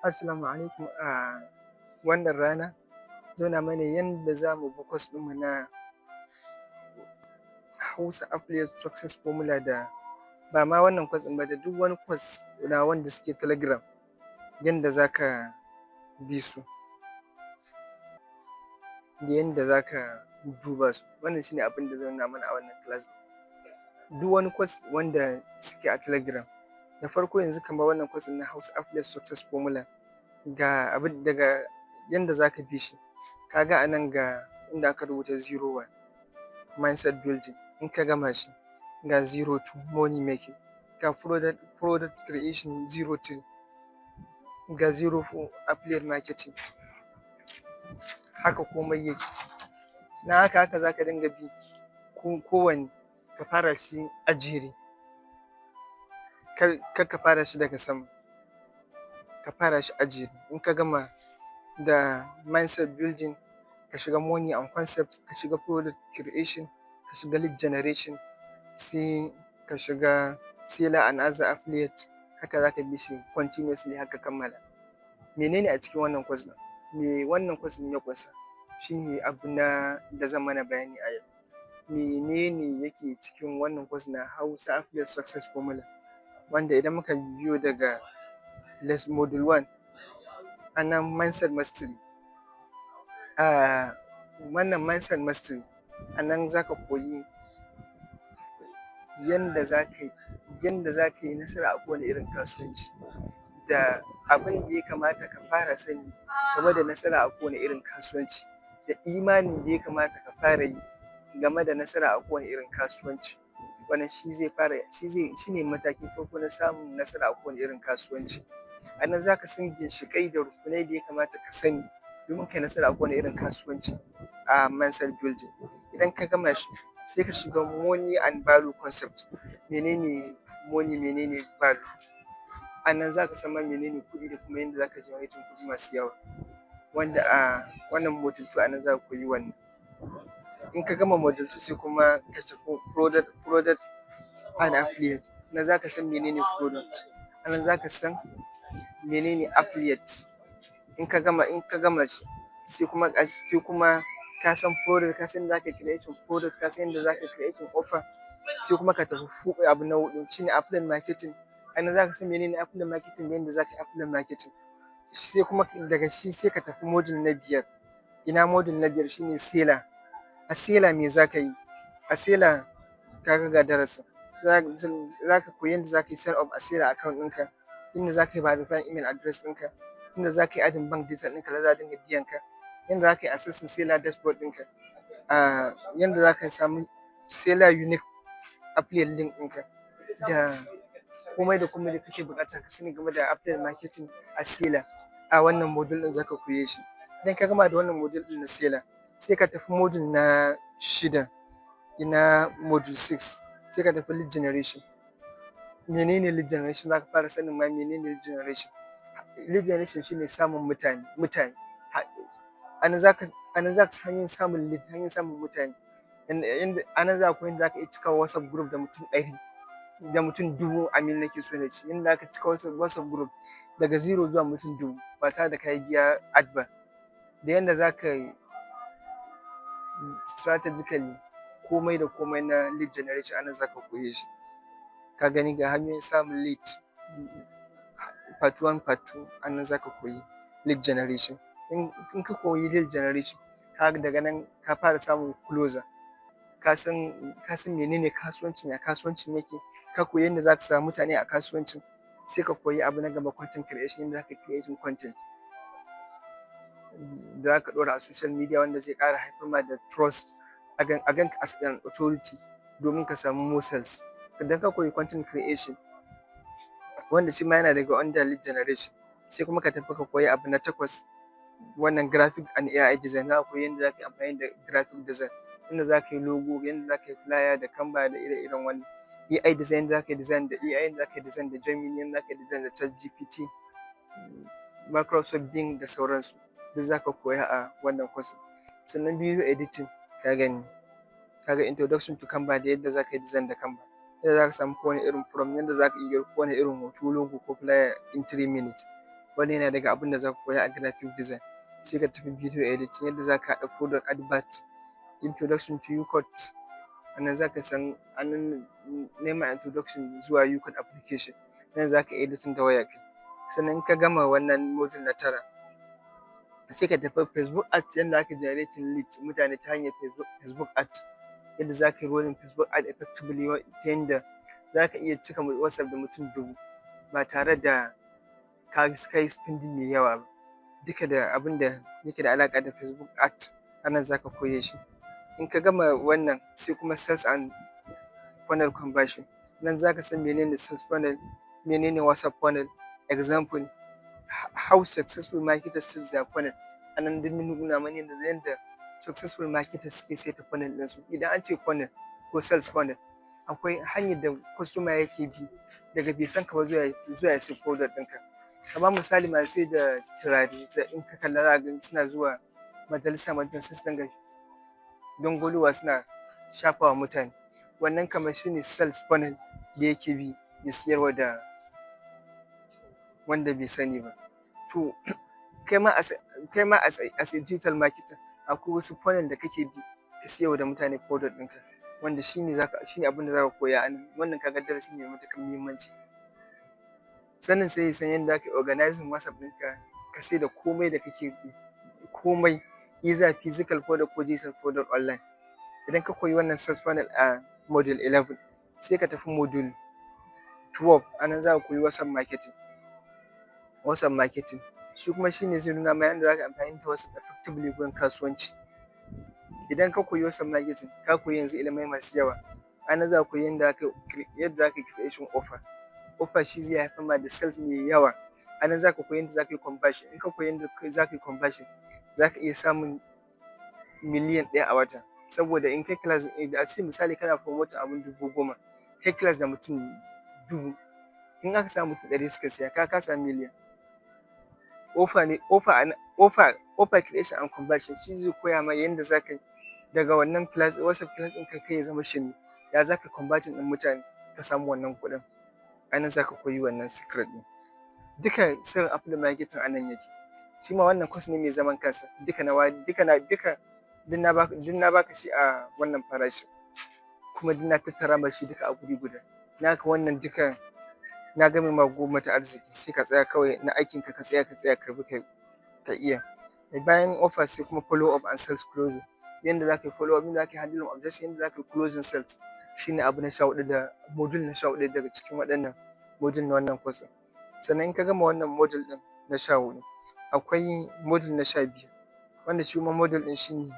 Assalamu alaikum. A wannan rana zan nuna mana yanda za mu bi course ɗinmu na Hausa Affiliate Success Formula, da ba ma wannan course ɗin ba, da duk wani course na wanda suke Telegram, yanda za ka bi su da yanda za ka duba su. Wannan shi ne abin da zan nuna mana a wannan class. Duk wani course wanda suke a Telegram, da farko yanzu kamar wannan course ɗin na Hausa Affiliate Success Formula, ga abin daga yanda za ka bi shi. Ka ga a nan, ga inda aka rubuta 01 mindset building. In ka gama shi, ga 02 money making, ga product creation 03, ga 04 affiliate marketing. Haka komai yake. Don haka, haka za ka dinga bi kowanne, ka fara shi a jere. Kar ka fara shi daga sama, ka fara shi a jere. In ka gama da mindset building, ka shiga money and concept, ka shiga product creation, ka shiga lead generation, sai ka shiga seller and other affiliate. Haka za ka bi shi continuously har ka kammala. Mene ne a cikin wannan course ɗin? Me wannan course ɗin ya ƙunsa? Shi ne abu na da zan mana bayani a yau. Mene ne yake cikin wannan course na Hausa Affiliate Success Formula? Wanda idan muka biyo daga module one, a nan mindset mastery. A wannan mindset mastery, a nan za ka koyi yanda za ka yi nasara a kowane irin kasuwanci, da abin da ya kamata ka fara sani game da nasara a kowane irin kasuwanci, da imanin da ya kamata ka fara yi game da nasara a kowane irin kasuwanci. Wannan shi zai fara, shi zai shi ne matakin farko na samun nasara a kowane irin kasuwanci. A nan za ka san ginshiƙai da rukunai da ya kamata ka sani domin kai nasara a kowane irin kasuwanci a mindset building. Idan ka gama shi, sai ka shiga money and value concept. Mene ne money? Mene ne value? A nan za ka san ma mene ne kuɗi da kuma yanda za ka generating kuɗi masu yawa, wanda a wannan module two, a nan za ka koyi wannan. In ka gama module two, sai kuma ka tafi product and affiliate. Nan za ka san mene ne product, a nan za ka san mene ne affiliate. In ka gama shi, sai kuma ka san product, ka san yadda za ka yi creating product, ka san yadda za ka yi creating offer, sai kuma ka tafi abu na huɗu, shi ne affiliate marketing. A nan za ka san mene ne affiliate marketing da yanda za ka yi affiliate marketing. Sai kuma daga shi sai ka tafi module na biyar. Ina module na biyar? Shi ne seller. A seller me za ka yi? A seller, ka ga, ga darasin. Za ka koyi yanda za ka yi set up a seller account ɗinka, inda za ka yi verifying email address ɗinka, inda za ka yi adding bank detail ɗinka da za a dinga biyan ka, yanda za ka yi accessing seller dashboard ɗinka, yanda za ka samu seller unique affiliate link ɗinka, da komai da komai da kake buƙata ka sani game da affiliate marketing a seller, a wannan module ɗin za ka koye shi. Idan ka gama da wannan module ɗin na seller, sai ka tafi module na shida. Ina module six? Sai ka tafi lead generation. Mene ne lead generation? Za ka fara sanin ma mene ne lead generation. Lead generation shi ne samun mutane. A nan za ka san hanyar samun lead, hanyar samun mutane. A nan za ka koyi yanda za ka iya cika WhatsApp group da mutum 100, da mutum 1000 amin nake so na ce, yanda za ka cika WhatsApp group daga zero zuwa mutum 1000 ba tare da ka biya ad ba, da yanda za ka yi strategically. Komai da komai na lead generation, a nan za ka koye shi. Ka gani, ga hanyoyin samun lead part one, part two. A nan za ka koyi lead generation. In ka koyi lead generation, ka ga daga nan ka fara samun closer. Ka san mene ne kasuwancin, ya kasuwancin yake, ka koyi yanda za ka samu mutane a kasuwancin. Sai ka koyi abu na gaba, content creation, yanda za ka yi creating content da za ka ɗora a social media, wanda zai ƙara haifar ma da trust, a ganka as an authority, domin ka samu more sales. Idan ka koyi content creation, wanda shi ma yana daga under lead generation, sai kuma ka tafi ka koyi abu na takwas, wannan graphic and AI design. Za ka koyi yanda za ka yi amfani da graphic design, yanda za ka yi logo, yanda za ka yi flyer da Canva da ire-iren wannan. AI design, yanda za ka yi design da AI, yanda za ka yi design da Gemini, yanda za ka yi design da ChatGPT, Microsoft Bing da sauransu, duk za ka koya a wannan course. Sannan video editing, ka gani, ka ga introduction to Canva, da yadda za ka yi design da Canva, yadda za ka samu kowane irin prompt, yadda za ka iya kowane irin hoto, logo ko flyer in 3 minutes. Wannan yana daga abin da za ku koya a graphic design. Sai ka tafi video editing, yadda za ka haɗa product advert, introduction to YouCut. A nan za ka san, a nan nema introduction zuwa YouCut application, nan za ka editing da wayarka. Sannan in ka gama wannan module na tara, sai ka tafi Facebook ads, yadda aka generating lead mutane ta hanyar Facebook ads, yadda za ka yi running Facebook ad effectively, ta yanda za ka iya cika WhatsApp da mutum 1000 ba tare da ka yi spending mai yawa ba. Duka da abin da yake da alaƙa da Facebook ad, a nan za ka koye shi. In ka gama wannan, sai kuma sales and funnel conversion. Nan za ka san mene ne sales funnel, mene ne WhatsApp funnel, example, how successful marketers set their funnel. A nan duk mun nuna mana yadda successful marketers suke saita funnel ɗinsu. Idan an ce funnel ko sales funnel, akwai hanyar da customer yake bi daga bai san ka ba zuwa ya sayi product ɗinka. Kamar misali, masu saida turare, in ka kalla za ka ga suna zuwa majalisa majalisa su dinga dangwalowa suna shafa wa mutane. Wannan kamar shi ne sales funnel da yake bi ya siyarwa da wanda bai sani ba. To kai ma as a digital marketer, akwai wasu funnel da kake bi ka siyarwa da mutane product ɗinka, wanda shi ne abin da za ka koya a nan. Wannan ka ga darasi ne mai matuƙar muhimmanci. Sannan sai ya san yadda za ka yi organizing WhatsApp ɗinka, ka saida komai da kake, komai, either physical product ko digital product online. Idan ka koyi wannan sales funnel a module 11, sai ka tafi module 12. A nan za ka koyi WhatsApp marketing. WhatsApp marketing shi kuma shi ne zai nuna ma yadda za ka yi amfani da WhatsApp effectively gurin kasuwanci. Idan ka koyi WhatsApp marketing, ka koyi yanzu ilimai masu yawa. A nan za ka koyi yadda za ka yi creation offer. Offer shi zai haifar ma da sales mai yawa. A nan za ka koyi yadda za ka yi conversion. In ka koyi yadda za ka yi conversion, za ka iya samun miliyan 1 a wata. Saboda in kai class, a ce misali kana promoting abun 10,000, kai class da mutum 1000, in aka samu mutum 100 suka siya, ka samu miliyan. Offer ne, offer creation and conversion shi zai koya ma yanda za ka yi daga wannan class, WhatsApp class ɗinka kar ya zama shirme, ya za ka yi converting ɗin mutane ka samu wannan kuɗin. A nan za ka koyi wannan secret ɗin. Duka sirrin affiliate marketing a nan yake. Shi ma wannan course ne mai zaman kansa. Duka na duka duk na baka shi a wannan farashin, kuma duk na tattara ma shi duka a guri guda. Don haka wannan duka na game ma goma ta arziki, sai ka tsaya kawai na aikinka, ka tsaya ka bi ka iya. Bayan offer, sai kuma follow up and sales closing. Yanda za ka yi follow up, yanda za ka yi handling objection, yanda za ka yi closing sales, shi ne abu na 14 da module na 14 daga cikin waɗannan module na wannan course ɗin. Sannan in ka gama wannan module ɗin na 14, akwai module na 15, wanda shi kuma module ɗin shi ne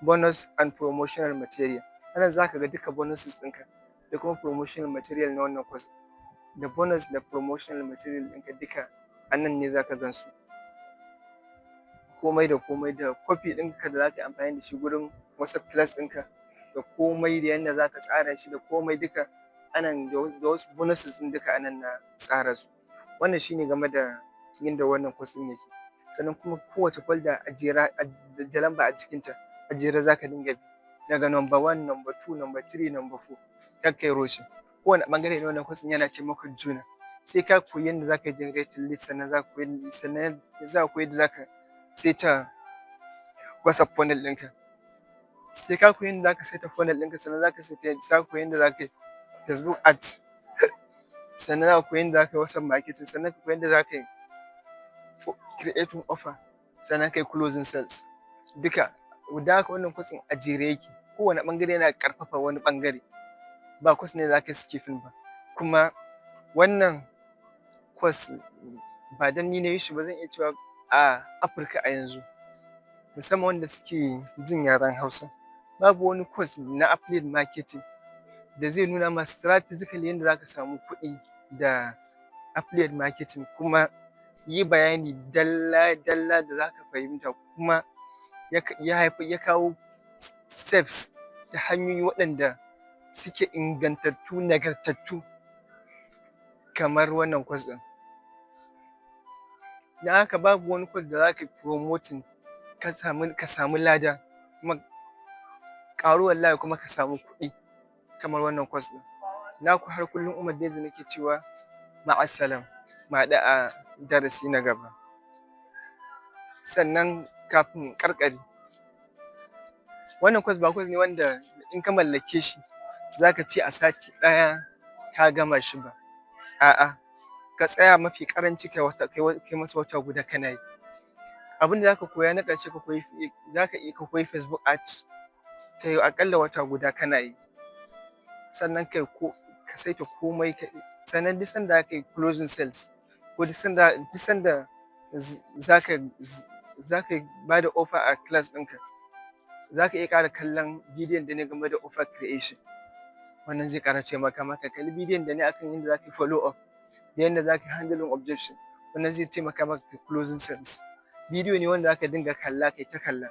bonus and promotional material. A nan za ka ga duka bonuses ɗinka da kuma promotional material na wannan course. Da bonus da promotional material ɗinka duka a nan ne za ka gan su. Komai da komai, da copy ɗinka da za ka yi amfani da shi gurin WhatsApp class ɗinka, da komai, da yanda za ka tsara shi, da komai duka a nan, da wasu bonuses ɗin duka a nan na tsara su. Wannan shi ne game da yanda wannan course ɗin yake. Sannan kuma kowace folder a jere da lamba a jikinta, a jere za ka dinga bi daga number one, number two, number three, number four, kar kai rushing. Kowane ɓangare na wannan course ɗin yana taimakon juna. Sai ka koyi yanda za ka yi generating lead, sannan za ka koyi yadda za ka saita WhatsApp funnel ɗinka. Sai ka koyi yadda za ka saita funnel ɗinka, sannan za ka koyi yadda za ka yi Facebook ads, sannan za ka koyi yadda za ka yi WhatsApp marketing, sannan ka koyi yadda za ka yi creating offer, sannan ka yi closing sales duka. Don haka wannan course ɗin a jere yake, kowane ɓangare yana ƙarfafa wani ɓangare, ba course ne da za ka yi skipping ba. Kuma wannan course, ba don ni na yi shi ba, zan iya cewa a Afirka a yanzu, musamman wanda suke jin yaren Hausa, babu wani course na affiliate marketing da zai nuna ma strategically yanda za ka samu kuɗi da affiliate marketing, kuma yi bayani dalla-dalla da za ka fahimta, kuma ya kawo steps da hanyoyi waɗanda suke ingantattu, nagartattu kamar wannan course ɗin. Don haka babu wani course da za ka yi promoting ka samu lada kuma ƙaru wallahi, kuma ka samu kuɗi kamar wannan course ɗin. Naku har kullum Umar Deji nake cewa ma'assalam. Mu haɗu a darasi na gaba. Sannan kafin in ƙarƙare, wannan course ba course ne wanda in ka mallake shi za ka ce a sati ɗaya ka gama shi ba. A'a, ka tsaya mafi ƙaranci kai masa wata guda kana yi. Abin da za ka koya na ƙarshe, ka koyi, za ka iya ka koyi Facebook Ads, ka yi aƙalla wata guda kana yi. Sannan ka saita komai. Sannan duk sanda za ka yi closing sales ko duk sanda za ka ba da offer a class ɗinka, za ka iya ƙara kallon bidiyon da na yi game da offer creation. Wannan zai ƙara taimaka maka. Kalli bidiyon da na yi akan yadda za ka yi follow up da yadda za ka yi handling objection. Wannan zai taimaka maka kai closing sales. Bidiyo ne wanda za ka dinga kalla, kai ta kalla.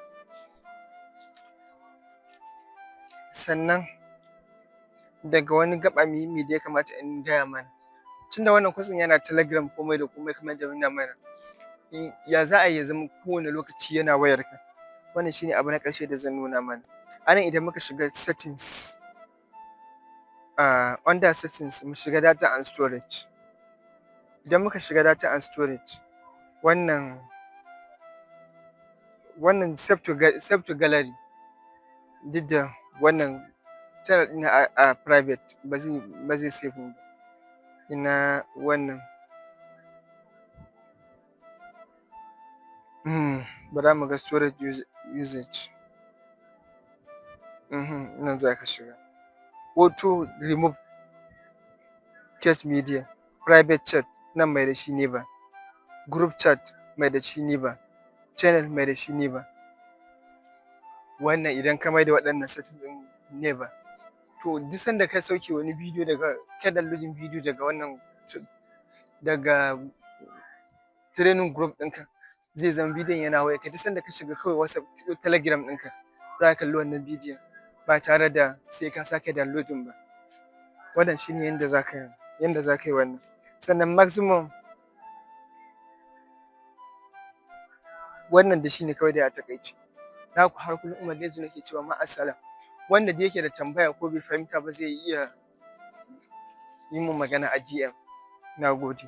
Sannan daga wani gaɓa muhimmi da ya kamata in gaya mana, tunda wannan course ɗin yana Telegram, komai da komai kamar yadda na nuna mana, ya za a yi ya zama kowane lokaci yana wayarka? Wannan shi ne abu na ƙarshe da zan nuna mana. A nan idan muka shiga settings, under settings, mu shiga data and storage. Idan muka shiga data and storage, wannan save to gallery, duk da wannan channel ɗina a private, ba zai saving ba. Ina wannan? Bara mu ga storage usage. Nan za ka shiga auto remove chat media, private chat nan mai da shi never, group chat mai da shi never, channel mai da shi never. Wannan idan ka maida waɗannan settings ɗin never, to duk sanda ka sauke wani bidiyo, daga ka downloading bidiyo daga wannan, daga training group ɗinka, zai zama bidiyon yana wayarka. Duk sanda ka shiga kawai WhatsApp ko Telegram ɗinka, za ka kalli wannan bidiyon ba tare da sai ka sake downloading ba. Wannan shi ne yanda za ka yi wannan. Sannan maximum wannan dai shi ne kawai dai a taƙaice. Naku har kullum Umar Neji nake cewa ma'assalam. Wanda duk yake da tambaya ko bai fahimta ba, zai iya yi min magana a DM. Na gode.